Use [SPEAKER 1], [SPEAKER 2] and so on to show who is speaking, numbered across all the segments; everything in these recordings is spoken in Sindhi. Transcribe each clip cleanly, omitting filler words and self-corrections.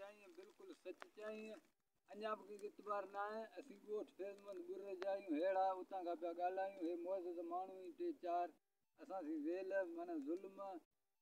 [SPEAKER 1] چيائين بلڪل سچ چيائين. اڃا به ڪنهن کي اعتبار ناهي. اسين ڳوٺ فيض محمد ٻرڙي جا آهيون. ههڙا اتان کان پيا ڳالهايون. هي معزز ماڻهو ئي ٽي چار اسان سين ويل معنيٰ ظلم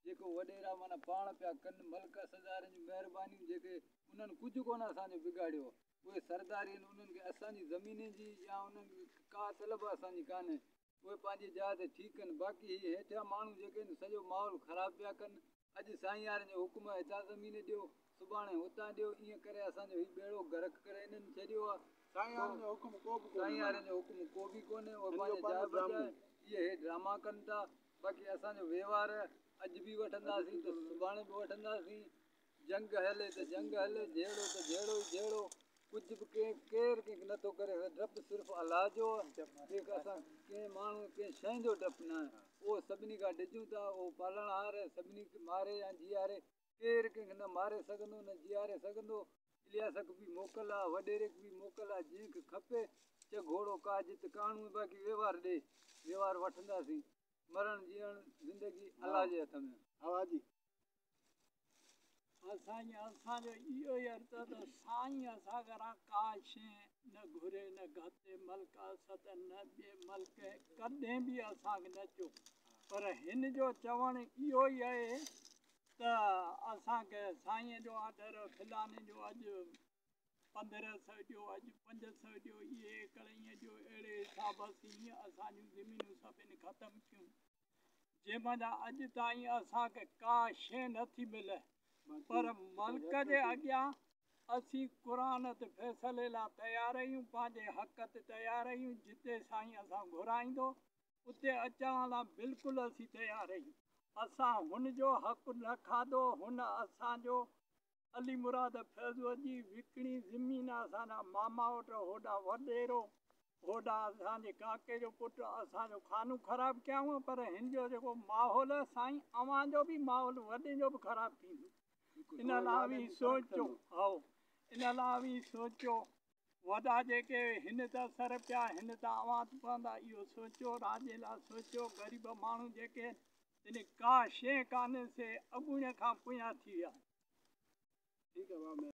[SPEAKER 1] جيڪو وڏيرا معنيٰ پاڻ پيا ڪن. ملڪ اسدارن جون مهربانيون جيڪي انهن ڪجهه ڪونه اسان جو بگاڙيو. اهي سرداري آهن انهن کي اسان جي زمينن جي يا انهن کي ڪا طلب اسان جي ڪانهي. اهي پنهنجي جاء تي ٺيڪ آهن باقي هي هيٺيان ماڻهو جيڪي آهن سڄو ماحول خراب پيا ڪن. اڄ سائين وارن جو حڪم آهي هتان زمين ڏيو سڀاڻي هتان ڏيو ائين ڪري اسان جو هي ٻيڙو غرق ڪري هنن ڇڏيو آهي.
[SPEAKER 2] سائين وارن جو حڪم ڪو به ڪونهي
[SPEAKER 1] سائين وارن جو حڪم ڪو به ڪونهي اهي
[SPEAKER 2] هن جو
[SPEAKER 1] پنهنجي جاء
[SPEAKER 2] پنهنجو ڊرامو.
[SPEAKER 1] بجاء اهي هي ڊراما ڪن ٿا باقي اسان جو وهنوار اڄ به وٺنداسين ته سڀاڻي به وٺنداسين. جنگ هلي ته جنگ هلي، جهيڙو ته جهيڙو ئي جهيڙو، ڪجهه به ڪنهن ڪير ڪنهن کي نٿو ڪري سگهي، ڊپ صرف الله جو آهي، ٻئي اسان ڪنهن ماڻهو ڪنهن شيء جو ڊپ ناهي، اهو سڀني کان ڊڄون ٿا، اهو پالڻهار آهي، سڀني کي ماري يا جيئاري، ڪير ڪنهن کي نه ماري سگهندو نه جيئاري سگهندو، الياس کي به موڪل آهي، وڏيري کي به موڪل آهي، جنهن کي کپي چه گهوڙو ڪا جت ڪاڻو باقي وهنوار ڏي، وهنوار وٺنداسين، مرڻ جيئڻ زندگي الله جي هٿ ۾ آهي.
[SPEAKER 2] آواجي.
[SPEAKER 3] ها سائين اسان جو اهو ئي عرض آ ته سائين اسان گهران ڪا شيء نه گهري نه گهتي ملڪ اسد نه ٻئي ملڪ ڪڏهن به اسان کي نه چيو پر هن جو چوڻ اهو ئي آهي ته اسان کي سائين جو آرڊر فلاني جو اڄ 1500 ڏيو اڄ 500 ڏيو اهي ايڪڙ ائين ڏيو اهڙي حساب سين اسان جون زمينون سڀن ختم ٿيون جنهن منجهان اڄ تائين اسان کي ڪا شيء نه ٿي ملي پر ملڪ جي اڳيان اسين قرآن تي فيصلي لاء تيار آهيون پنهنجي حق تي تيار آهيون جتي سائين اسان گهرائيندو اتي اچڻ لاء بلڪل اسين تيار آهيون اسان هن جو حق نه کاڌو هن اسان جو علي مراد فيضوء جي وڪڻي زمين اسان جا ماما وٽ هوڏانهن وڏيرو هوڏانهن اسان جي ڪاڪي جو پٽ اسان جو خانو خراب ڪيائون پر هن جو جيڪو ماحول آهي سائين اوهان جو به ماحول وڏين جو به خراب ٿيندو ان لاء اوهين سوچو هائو ان لاء اوهين سوچو وڏا جيڪي هن تي اثر پيا هن تان اوهان تي پوندا اهو سوچو راڄ لاء سوچو غريب ماڻهو جيڪي آهن تن ڪا شيء ڪانهي سي اڳوڻي کان پويان ٿي ويا.
[SPEAKER 2] ٺيڪ آ ڀاء.